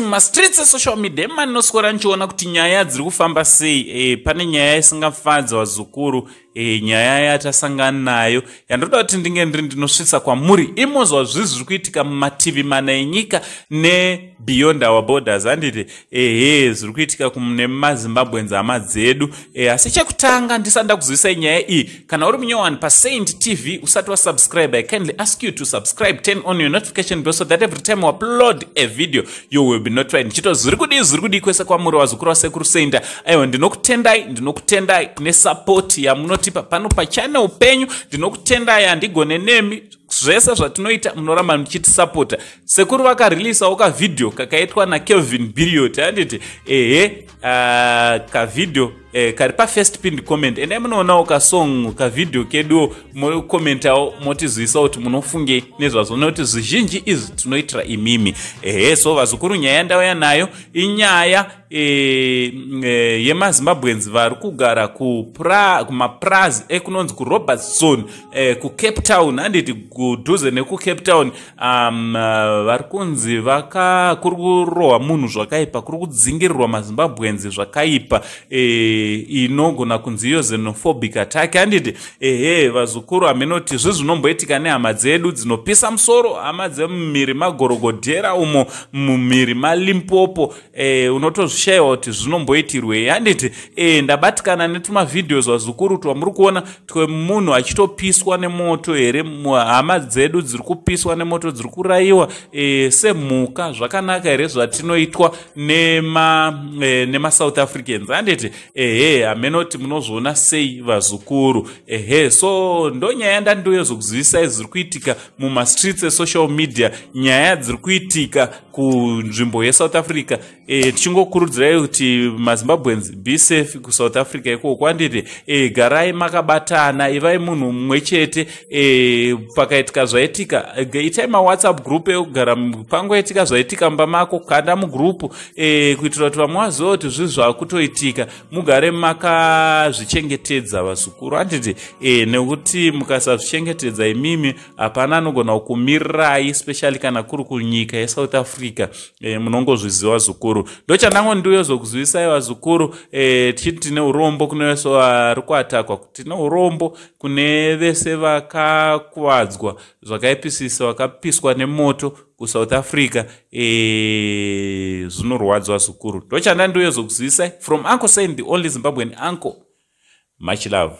Mumastreets esocial media emanoswera nichiona kuti nyaya dziri kufamba sei. Pane nyaya isingafadzi, vazukuru, nyaya yatasangana nayo yandoda kuti ndinge ndiri ndinosvitsa kwamuri imozwa zvizi zviri kuitika mumativi mana enyika nebeyond our borders, handiti? Ehe, zviri kuitika nemaZimbabweans, hama dzedu. Asi chekutanga, ndisati ndakuzivisai nyaya iyi, kana uri munyowani paSaint TV, usati wasubscribe, I kindly ask you to subscribe, turn on your notification bell so that every time we upload a video you will be notified. Ndichito zviri kudii, zviri kudii kwese kwamuri, vazukuru vasekuru Saint? Aiwa, ndinokutendai, ndinokutendai nesupport yamunotipa pano pachannel penyu. Ndinokutendai, handigone nemi. Zvese zvatinoita munoramba muchitisapota. Sekuru vakarilisawo kavhidhiyo kakaitwa naKelvin Biriot, handiti? Ehe, kavhidhiyo kari pafirst pinned comment. Endai munoonawo kasong, kavhidhiyo keduwo, mokomentawo, motizivisa kuti munofungei nezvazvo, nekuti zvizhinji izvi tinoitira imimi. Ehe, so vazukuru, nyaya yandauya nayo inyaya yemaZimbabweans vari kugara kumaprazi ekunonzi kuRobertson, kuCape Town, handiti? Kudhuze nekuCape Town. Vari kunzi kuri kurohwa munhu zvakaipa, kuri kudzingirirwa maZimbabweans zvakaipa, inogona kunzi iyo xenophobic attack, handiti? Ehe, vazukuru, haminoti zvi zvinomboitika nehama dzedu dzinopisa musoro, hama dzemumhiri magorogodhera umo, mumhiri maLimpopo. Unotozvishayiwa kuti zvinomboitirwei, handiti? Ndabatikana netumavhidhios, vazukuru, twamuri kuona twemunhu achitopiswa nemoto here. Hama dzedu dziri kupiswa nemoto, dziri kurayiwa semhuka. Zvakanaka here zvatinoitwa nemaSouth Africans, handiti? Ehe, hamenoti munozviona sei, vazukuru. Ehe, so ndo nyaya ndandoyozokuzivisai zviri kuitika mumastreets esocial media, nyaya dziri kuitika kunzvimbo yeSouth Africa. Tichingokurudzirai kuti maZimbabweans, be safe kuSouth Africa ikoko, handiti? Garai makabatana, ivai munhu mumwe chete. Pakaitika zvaitika, itai maWhatsApp group ekugara. Pangoitika zvaitika mumba mako, kanda mugroup, kuitira kuti vamwe vazive kuti zvi zvakutoitika. Mugare makazvichengetedza, vazukuru, handiti? Nekuti mukasazvichengetedza imimi, hapana anogona kukumirirai, especially kana kuri kunyika yeSouth Africa. Munongozviziva, zukuru. Ndochandango ndiyozokuzivisai, vazukuru. Tichiti tine urombo kune vese vari kuatakwa, tine urombo kune vese vakakuvadzwa zvakaipisisa, vakapiswa nemoto kuSouth Africa. Zvinorwadzwa, zukuru. Ndochanda ndiyozokuzivisai from Uncle Saint, the only Zimbabwean uncle. Much love.